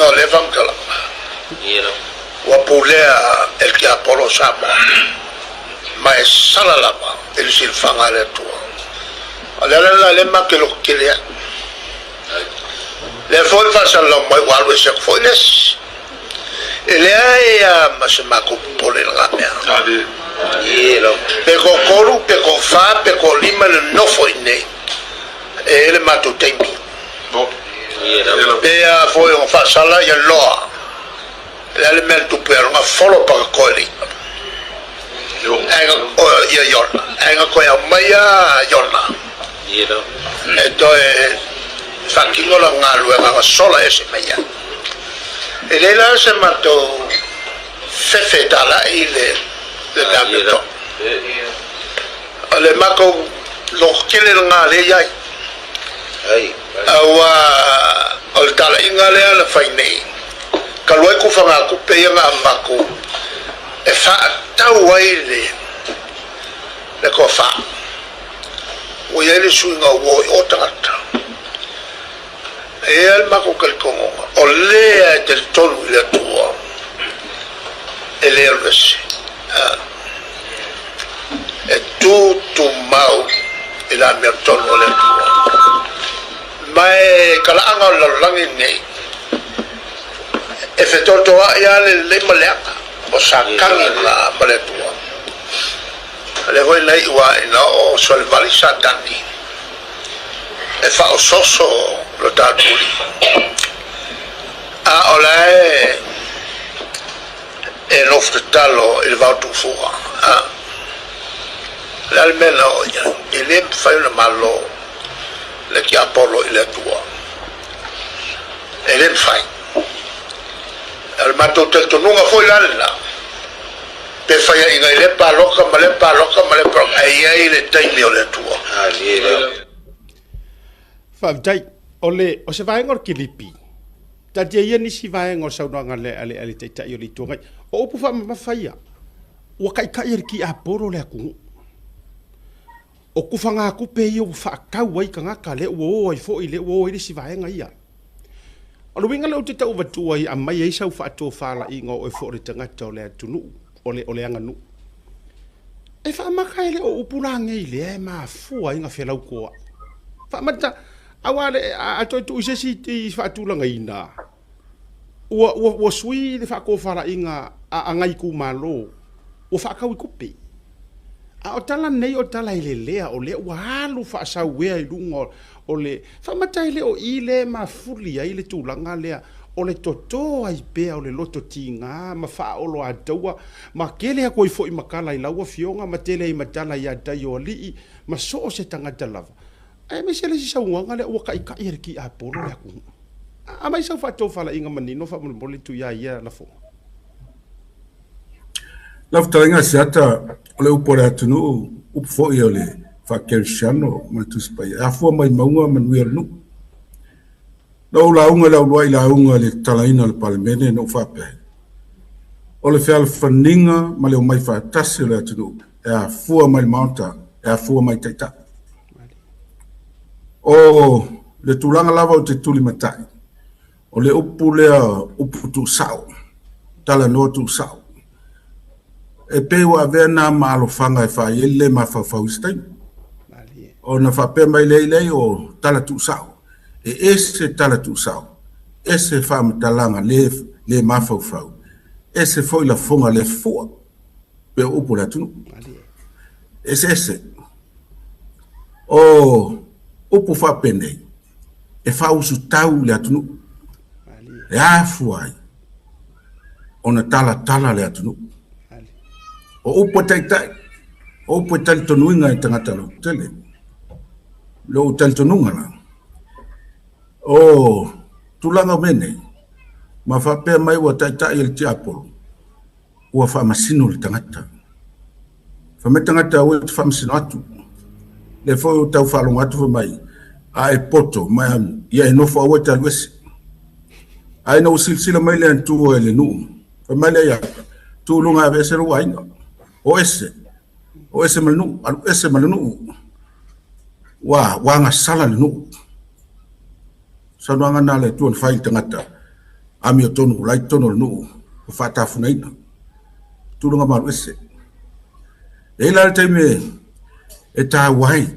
uiga o lea faamatalaga, ua pulea e le tiapolo o Samoa, ma e sala lava i le silafaga a le Atua. O le ala lena lea matou te lototele ai. Lea foi e faasalalau mai ua alu ese atu foi le isi. E leai lava ma se matou popole i lena mea. Pe toatolu, pe toafa, pe toalima le nofo i inei, e i ai le matou taimi. Pe a foi ona faasala ia loa, o le a le mea na tupu ia lona folo pakatoa i le i'a. Ia Iona, ae na toe aumai lava Iona e toe faatino lana galuega na sola ese mai ai. E leai la se matou fefe e talai i le mea amiotonu. O le matou lototele lena lea e i ai. Aua o le talaiga lea na fai nei, talu ai tufagatupe ia na avatu e faatatau ai le tofa. Ua i ai le suiga ua o i o tagata. E i ai le matou talitonuga, o lea e talitonu i le Atua, e le alu ese. E tutumau i le amiotonu o le Atua. Ma e talaaga o le lalolagi lenei, e fetotoai lava le lelei ma le leaga, o Satani lena ma le Atua. O lea foi na iu lava ina oo solevali Satani e faaosooso lo tatou Alii. A o la e e nofo tatalo i le vao tuufua. A o le a le mea na oo i ai? E le mafai ona malo le tiapolo i le Atua. E le mafai. O le matou talitonuga foi la lena, pe faiaina i lea palota ma lea palota ma lea palota, ae i ai le taimi o le Atua. Faafetai. O le, o se vaega o le kilipi, taatia ia nisi vaega o le saunoaga a le, a le Taitai o le Itu Agai. O upu faamamafa ia, ua taitai e le tiapolo le atunuu. O tufagatupe ia ua faatau ai tagata, lea ua o ai foi, lea ua o ai le isi vaega ia. O le uiga lea ou te tau avatua ai, aumai ai sau faatofalaiga o oe foi o le tagata o le atunuu, o le, o le aganuu. E faamata e le o upu la nei lea e mafua ai na felautoaʻi. Faamata, aua le, a toe tuu i se isi i faatulagaina, ua, ua, ua sui le faatofalaiga a nai itumalo, ua faatau i tupe. A o tala nei o tala e lelea, o lea ua alu faasauea i luga o le faamata e le o i lea e mafuli ai le tulaga lea o le toto ai pea o le loto tiga ma faaoloataua ma tele atu ai foi ma tala i lau afioga ma tele ai ma tala ia tai o alii ma so o se tagata lava aemaise le isi saunoaga lea ua taitai e le tiapolo le atunuu. Aumai sau faatofalaiga manino faamolemole tu ia ia lafoga. Lau fetalaiga Asiata, o le upu a le atunuu, upu foi o le faakerisiano ma le Tusi Paia, e afua mai mauga manuia o le nuu. Na ou lauga i le uluai lauga i le tatalaina o le Palemene na ou faapea ai, o le fealofaniga ma le omai faatasi o le atunuu e afua mai le Maota, e afua mai taitai. O le tulaga lava ou te tulimatai, O le upu lea upu tuusao, talanoa tuusao. E pei ua avea na ma alofaga e fai ai le le mafaufau i se taimi. Ona faapea mai lea, leai o tala tuusao. E ese tala tuusao, ese faamatalaga le, le mafaufau, ese foi lafoga le fua, pei o upu o le atunuu. Eseese. O upu faapenei, e faausutau le atunuu, e afua ai ona talatala le atunuu. O upu e taitai, o upu e talitonuina e tagata lautele. Lou talitonuga la, o tulaga o mea nei, ma faapea mai ua taitai e le tiapolo, ua faamasino le tagata. Fai mai tagata aua e te faamasino atu. Lea foi ua tau faalogo atu fai mai, a e poto ma ia e nofo aua e te alu ese. Ae ina ua silasila mai le Atua i le nuu, fai mai lea ia, tu i luga e aveese lou aiga. O ese, o ese ma le nuu, alu ese ma le nuu. Ua, ua agasala le nuu. Saunoaga na a le Atua na fai i le tagata. amiotonu o la e i totonu o le nuu ua faatafunaina. Tulaga malu ese. E i ai la le taimi e taua ai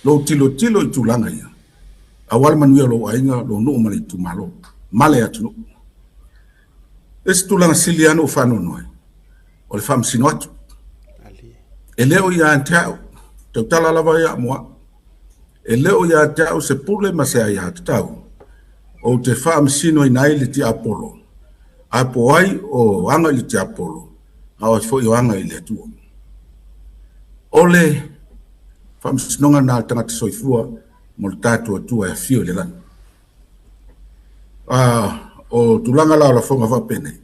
lou tilotilo i tulaga ia, aua le manuia o lou aiga, lou nuu ma le itumalo ma le atunuu. Le isi tulaga sili lava ona ou faanoanoa, o le faamasino atu. E le o ia te au, tautala lava ia mo au. E le o ia te au se pule ma se aiatatau ou te faamasinoina ai le tiapolo, ae po o ai o aga i le tiapolo, a o ai foi o aga i le Atua. O le faamasinoga lena a le tagata soifua mo le tatou Atua e afio i le lagi. O tulaga la o lafoga faapenei,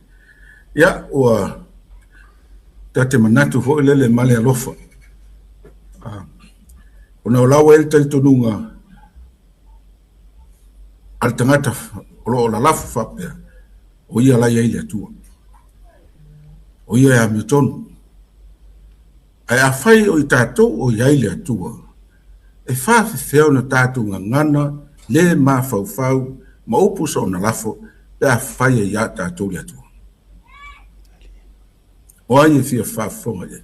ia ua ta te manatu foi lele ma le alofa. Ona o la ua i ai le talitonuga a le tagata o lo o lalafo faapea, o ia la i ai le Atua. O ia e amiotonu. Ae afai o i tatou o i ai le Atua, e faafefea ona tatou gagana le mafaufau ma upu soona lafo pe afai e iā tatou le Atua? O ai e fia faafofoga i ai?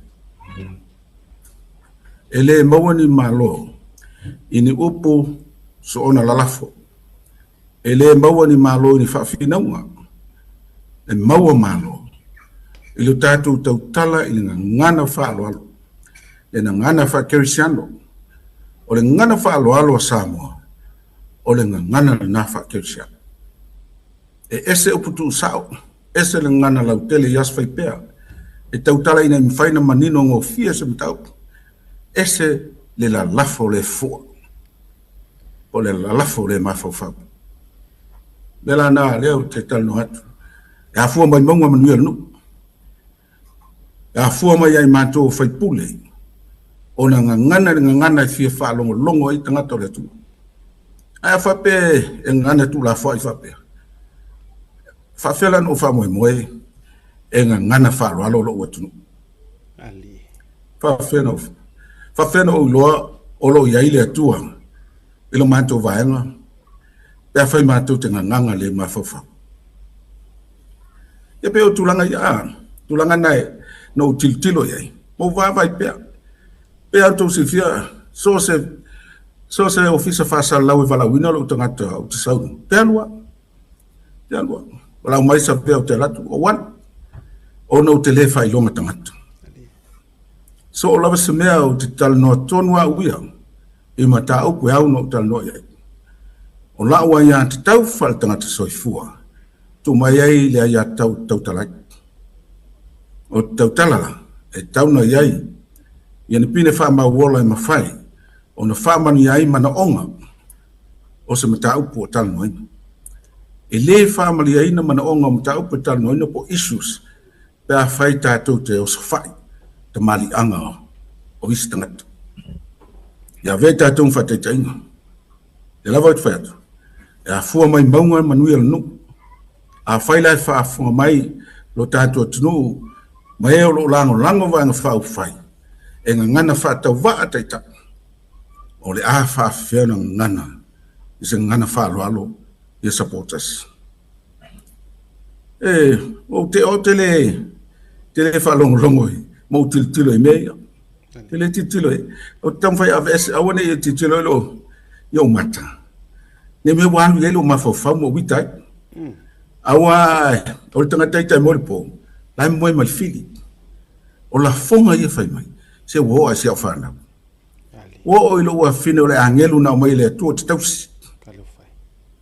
E le maua ni malo i ni upu soona lalafo. E le maua ni malo i ni faafinauga. E maua malo i lo tatou tautala i le gagana faaaloalo, le gagana faakerisiano. O le gagana faaaloalo a Samoa, o le gagana lena faakerisiano. E ese upu tuusao, ese le gagana lautele i aso faipea, e tautala ina ia mafai ona manino gofie se mataupu, ese le lalafo le fua. O le lalafo le mafaufau. Le la na lea ou te talanoa atu. E afua mai mauga manuia le nuu. E afua mai ai matou o faipule ona gagana le gagana e fia faalogologo ai tagata o le atunuu. Ae a faapea e gagana tuulafoai faapea, faafefea la ona ou faamoemoe e gagana faaaloalo lou atunuu? Faafefea ona ou iloa o lo o i ai le Atua i lo matou vaega pe afai matou te gagaga le mafaufau? Ia pei o tulaga ia, a, tulaga na e na ou tilotilo i ai, ma ou vaavaai pea. Pei lava ona outou silafia, so o se, so o se ofisa faasalalau e valaauina lou tagata ou te sau, te alu lava, te alu lava. Valaau mai sapea ou te alu atu, ou alu, ona ou te le faailoga tagata. So o lava se mea ou te talanoa tonu au ia i mataupu e au ona ou talanoa i ai. O la'u aiatatau faaletagata soifua, tuu mai ai le aiatatau tautala ai. O te tautala la, e tatau ona i ai ia ni pine faamauola e mafai ona faamanuia ai manaoga o se mataupu ua talanoaina. E le faamaliaina manaoga o mataupu e talanoaina po o issues pe afai tatou te osofai tamaliiaga o isi tagata. Ia avea i tatou ma faataitaiga. Lea lava ou te fai atu, e afua mai mauga manuia o le nuu. Afai la e faafofoga mai lo tatou atunuu ma e o lo o lagolago Vaega Faaupufai e gagana faatauvaa taitai, o le a faafefea ona gagana i se gagana faaaloalo ia supporters. E, ou te, ou te le, te le faalogologo i, ma ou tilotilo i mea ia. Te le tilotilo i. Ou te taumafai e aveese, aua ne i e tilotilo i lou, i ou mata. Ne mea ua alu i ai lou mafaufau ma ou ita ai. Aua, o le tagata ita e moe i le po, la e moe ma le fili. O lafoga ia fai mai, se ua oo lava i si au fanau. Ua oo i lou afafine o le agelu na aumai e le Atua ou te tausi.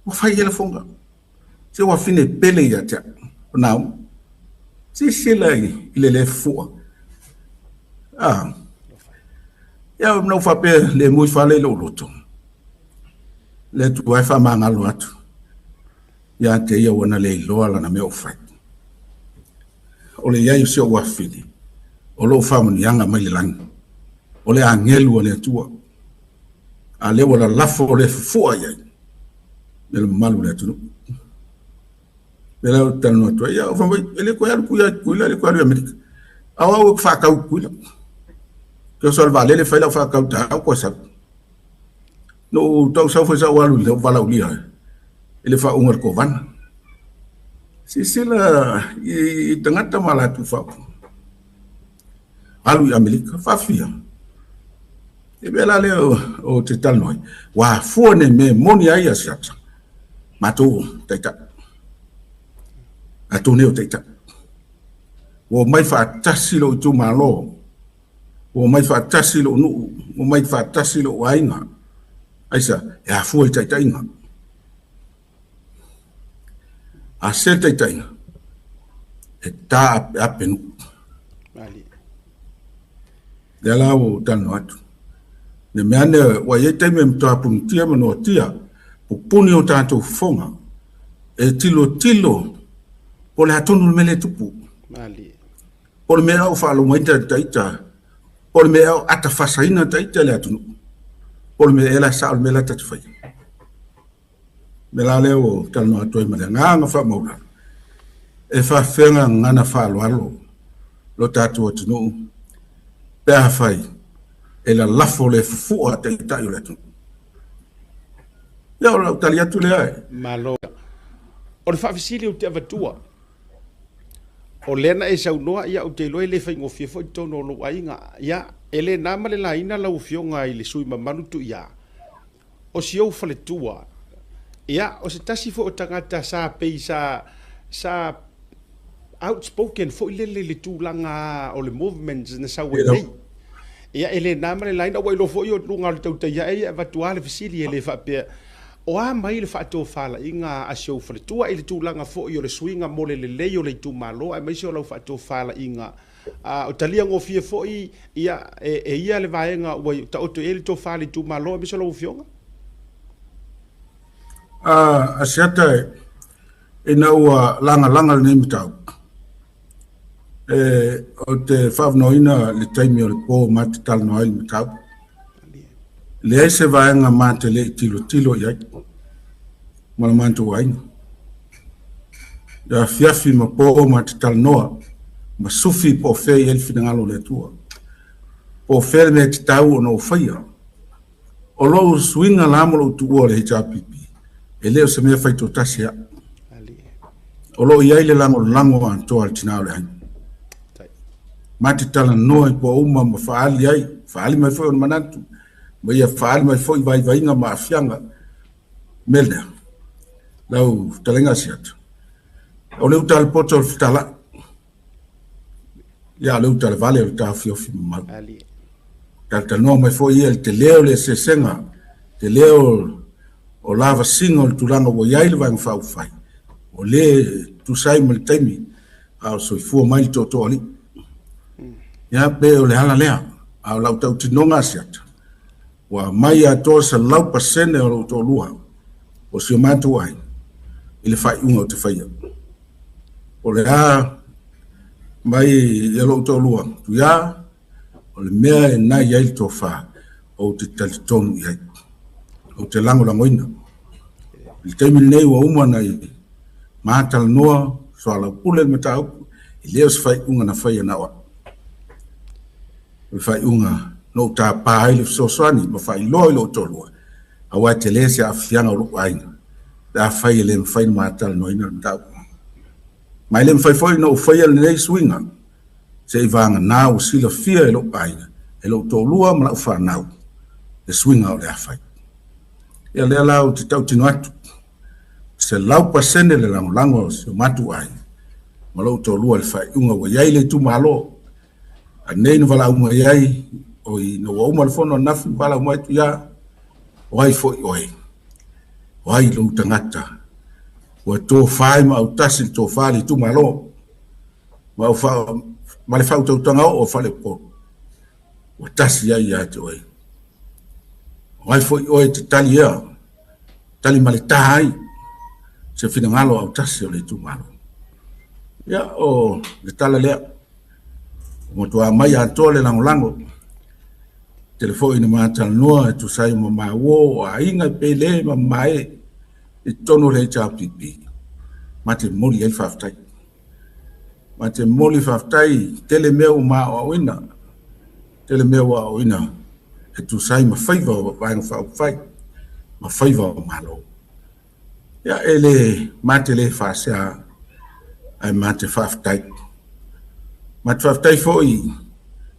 Ua fai ai lafoga. Se ua fine pele ia te au. O Naomi. Silasila i le le fua. Ah. Ia na ou faapea le mui fale i lou loto. Le Atua e faamagalo atu ia te ia ua na le iloa lana mea o fai. O le i ai o si ou afafine, o lou faamanuiaga mai le lagi. O le agelu a le Atua. A lea ua lalafo le fufua i ai me le mamalu o le atunuu. Me la ou te talanoa atu ai, ia, fai mai, e le toe alu Tuia i Tutuila, e le toe alu i Amerika. A o au ou te faatau i Tutuila. Ke oso le vaalele fai lau faatau taeao toe sau. No ou tau sau foi sa ou alu i le valaulia i le faauga o le Kovana. Silasila i tagata ma latou faaopoga. Alu i Amerika, faafia. E mea la lea o te talanoa ai, ua afua nei mea e moni ai Asiata, matou taitai. Matou nei o taitai. Ua omai faatasi lou itumalo, ua omai faatasi lou nuu, ua omai faatasi lou aiga. Aisa, e afua i taitaiga. A se taitaiga, e taapeape nuu. Lea la ua ou talanoa atu. Ne mea ane ua i ai taimi e matua punitia ma noatia, pupuni o tatou fofoga, e tilotilo po o le a tonu le mea lea e tupu. Po o le mea ea o faalogoina ita, po o le mea ea o atafasaina ita i le atunuu, po o le mea ea la sao le mea la ta te faia. Mea la lea ua talanoa atu ai ma le agaga faamaualalo, e faafefea gagana faaaloalo lo tatou atunuu pe afai e lalafo le fufu'a taitai o le atunuu. Ia, o lau tali atu lea e. Malo. O le faafesili ou te avatua, o lea na e saunoa, ia ou te iloa e le faigofie foi totonu o lou aiga. Ia, e le na ma le laina lau Afioga i le sui usufono mamalu Tuia, O si ou faletua, ia, o se tasi foi o tagata sa pei sa, sa outspoken foi lele i le tulaga o le movement na sau ai nei. Ia, e le na ma le laina, ua iloa foi o luga o le tautai ae ia e avatu lava le fesili e le faapea, o a mai le faatofalaiga a si ou faletua i le tulaga foi o le suiga mo le lelei o le itumalo aemaise o lau faatofalaiga A o talia gofie foi ia e ia le vaega ua taoto i ai le tofa a le itumalo aemaise o lau Afioga? A Asiata ina ua lagalaga lenei mataupu, e, ou te faavanoaina le taimi o le po ma te talanoa ai le mataupu. Leai se vaega ma te le i tilotilo i ai ma le matou aiga. E afiafi ma po ma te talanoa ma sufi po o fea i ai le finagalo o le Atua. Po o fea le mea e tatau ona ou faia. O lou suiga la ma lou tuua o le HRPP, e le o se mea faitoatasi au. O lo o i ai le lagolago atoa a le tina o le aiga. Ma te talanoa i po uma ma faaali ai, faaali mai foi ona manatu, ma ia faaali mai foi vaivaiga ma aafiaga. Mea lea, lau fetalaiga Asiata, o le uta a le poto o le fetalai, ia o le uta a le vale o le taofiofi mamalu. Talatalanoa mai foi ia i le tele o le eseesega, tele o lavasiga o le tulaga ua i ai le Vaega Faaupufai, ua le tusa ai ma le taimi a o soifua mai le Tootooalii. Ia pe o le ala lea, a o lau tautinoga Asiata, Ua aumai atoa 100% o lou toalua o si o matou aiga i le faaiuga ou te faia. O le a mai ia lou toalua, Tuia, o le mea e na i ai le tofa, ou te talitonu i ai. Ou te lagolagoina. I le taimi lenei ua uma ona i matalanoa soalaupule le mataupu, e le o se faaiuga na faia na o au. O le faaiuga na ou tapa ai le fesoasoani ma faailoa i lou toalua, aua e tele se aafiaga o lou aiga pe afai e le mafai ona ma talanoaina le mataupu. Ma e le mafai foi ona ou faia lenei suiga seiavagana ua silafia e lou aiga, e lou toalua ma lau fanau le suiga o le a fai. Ia lea la ou te tautino atu, 100% le lagolago a si o matou aiga ma lou toalua i le faaiuga ua i ai le itumalo. A nei na valaau mai ai, oi, na ua uma le fono ananafi na valaau mai atu ia, o ai foi oe? O ai lou tagata? Ua tofa ai ma autasi le tofa a le itumalo, ma, au fa, ma le faautautaga oo o faleupolu, ua tasi ai ia te oe. O ai foi oe te tali ea, tali ma le tā ai se finagalo autasi o le itumalo. Ia, o le tala lea. Ua matua mai atoa le lagolago. Tele foi ina matalanoa e tusa ai ma maua o aiga e pele ma mamae i totonu o le HRPP. Ma te momoli ai le faafetai. Ma te momoli faafetai tele mea ua ma aoaoina, tele mea ua aoaoina e tusa ai ma faiva o Vaega Faaupufai ma faiva o Malo. Ia, e le, ma te le faasea. Ae ma te faafetai. Ma te faafetai foi i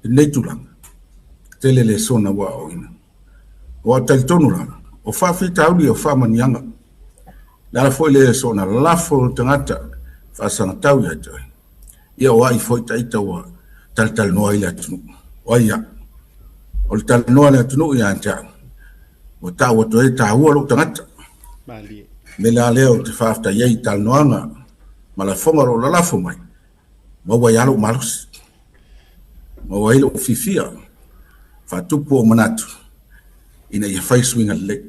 lenei tulaga, tele le sona ua aoaoina. Ua talitonu la, o faafitauli o faamanuiaga. Le ala foi lea soona lafo le tagata faasagatau ia te oe. Ia o ai foi taita ua talatalanoa ai le atunuu. O ai au? O le talanoa a le atunuu ia te au, ua tau atu ai e taua lou tagata. Malie. Me la lea ou te faafetai ai i talanoaga ma lafoga o lo o lalafo mai, maua ai lava lou malosi, maua ai lou fiafia, faatupu ou manatu ina ia fai suiga lelei.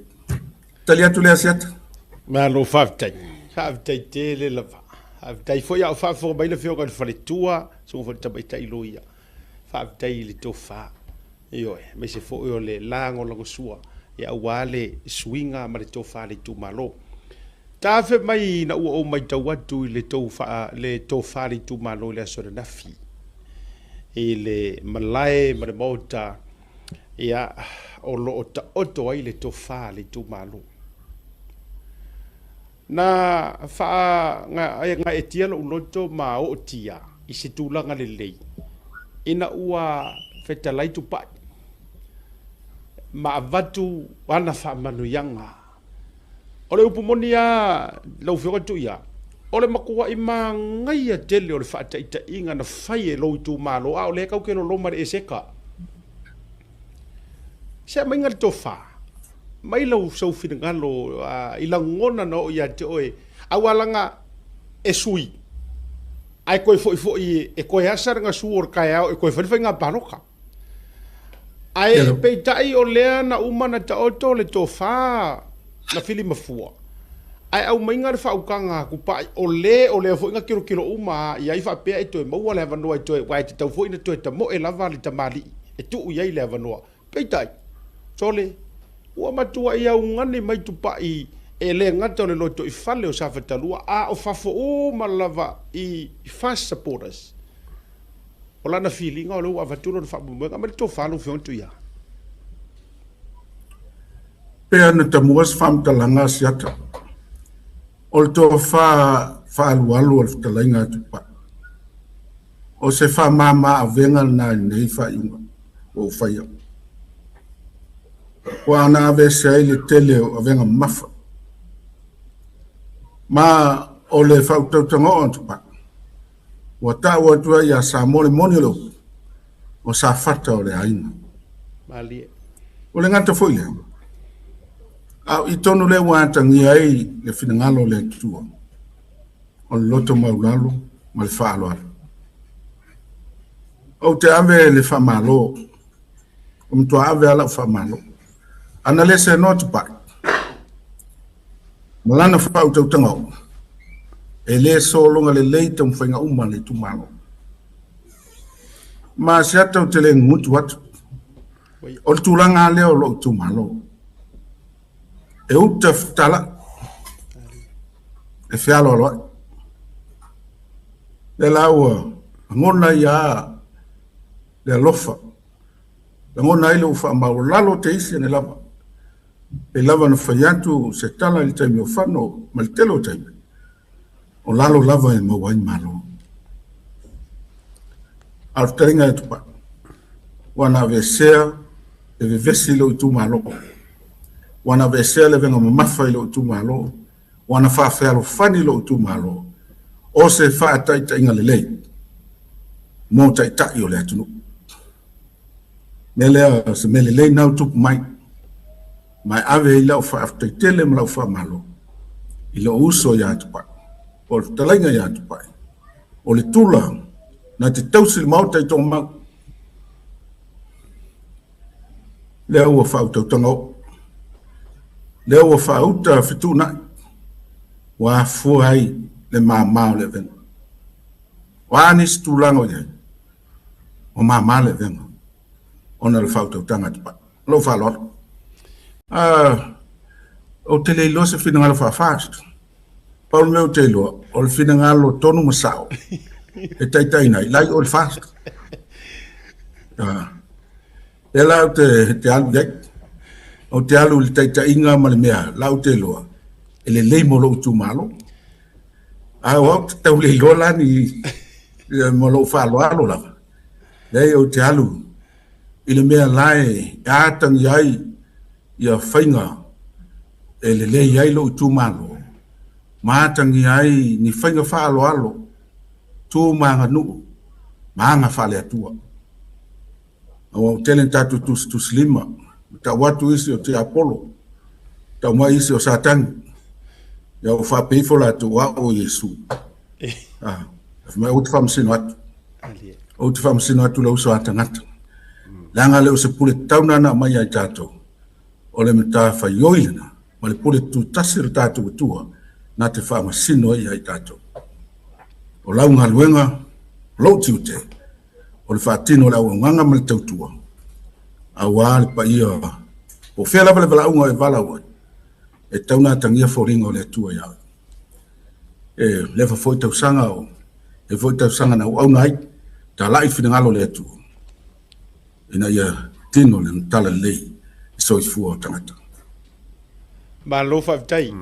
Tali atu lea Asiata. Malo faafetai. Faafetai tele lava. Faafetai foi a o faafofoga mai le Afioga i le Faletua, susuga foi i le Tamaitai Loia. Faafetai i le tofa. Ioe, aemaise foi o le lagolagosua ia aua le suiga ma le tofa a le itumalo. Tafe mai ina ua ou matau atu i le tou faa, le tofa a le itumalo i le aso ananafi i le malae ma le maota, ia, o lo o taoto ai le tofa a le itumalo. Na faagaeetia lou loto ma ootia i se tulaga lelei ina ua fetalai Tupai ma avatu ana faamanuiaga. O le upu moni lava lau Afioga Tuia, o le matuai manaia tele o le faataitaiga na fai e lou itumalo, a o lea tatou te loloma i le eseka. Se aumaiga le tofa, mai lau sou finagalo i lagona na oo ia te oe, aua leaga e sui, ae toe foi foi e toe asa le gasu o le taeao e toe fai le faiga palota. Ae peitai o lea na uma na taoto le tofa na filimafua, ae aumaiga le faautaga a Tupai, o le o lea foi na tilotilo uma i ai faapea e toe maua le avanoa e toe, aua e tatau foi ona toe tamoe lava le tamalii e tuu i ai le avanoa. Peitai, sole, ua matuai augani mai Tupai e le gata o le lotoifale o Safatalua, a o fafo uma lava i FAST supporters. O lana filiga o lea ua avatu lona faamoemoega. Aumai le tofa lau Afioga Tuia. Pea na tamua se faamatalaga a Siata, o le tofa faaalualu o le fetalaiga a Tupai. O se faamama avega lena i lenei faaiuga ua ou faia. Ua ana aveese ai le tele o avega mamafa. Ma o le faautautaga oo a Tupai, Ua tau atu ai ia Samoa le moni o le upu, o Safata o le aiga. Malie. O le gata foi lea, a o i tonu lea ua atagia ai le finagalo o le Atua, o le loto maulalo ma le faaaloalo. Ou te ave le faamalo, o matua ave lava lau faamalo. Ana le seanoa Tupai, ma lana faautautaga oo, e le sologa lelei taumafaiga uma a le itumalo. Ma se ata ou te le gutu atu, o le tulaga lava lea o lou itumalo. E uta fetalai, e fealoaloai. Lea la ua lagona ai lava le alofa, lagona ai lou faamaualalo te isi ane lava. E lava ona fai atu se tala i le taimi o fano ma le tele o taimi, o lalo lava e maua ai malo. A o le fetalaiga e Tupai, ua na aveesea le vevesi i lou itumalo, ua na aveesea le avega mamafa i lou itumalo, ua na faafealofani i lou itumalo, o se faataitaiga lelei mo taitai o le atunuu. Mea lea, o se mea lelei na ua tupu mai, ma e ave ai lau faafetai tele ma lau faamalo i lou uso ia Tupai, po o le fetalaiga ia Tupai, o le tula na te tausi le Maota i Togamau. Lea ua faautautaga oo, lea ua faauta fetuunai, ua afua ai le mama o le avega. O a nisi tulaga o i ai, Ua mama le avega ona o le faautautaga a Tupai. Ma lou faaaloalo. Ou te le iloa se finagalo faa-FAST. Pau le mea ou te iloa, o le finagalo tonu ma sao e taitaiina ai, la i o le FAST. Lea la ou te alu i ai. Ou te alu i le taitaiga ma le mea la ou te iloa, e lelei mo lou itumalo. Ae o au ou te tau le iloa la ni ma lou faaaloalo lava. Leai ou te alu i le mea la e atagia ai ia faiga e lelei ai lou itumalo ma atagia ai ni faiga faaaloalo, tu ma aganuu ma aga faale-Atua. Aua ua tele ni tatou tusitusilima, ua tau atu isi o tiapolo, tau mai isi o Satani, ia ua faapea ifo latou, o au o Iesu. Ah, fai mai, ou te faamasino atu. Ou te faamasino atu le uso a tagata. Leaga le o se pule tatau na aumai ia i tatou, o le matafaioi lena, ma le pule tutasi o le tatou Atua, na te faamasino ai ia i tatou. O lau galuega, o lou tiute, o le faatino o le auaunaga ma le tautua, aua le paia po o fea lava le valaauga e valaau ai, e tatau ona atagia foliga o le Atua ia oe. E leva foi tausaga o e foi tausaga na auauna ai, talai finagalo o le Atua, ina ia tino le talalelei i soifua o tagata. Malo faafetai.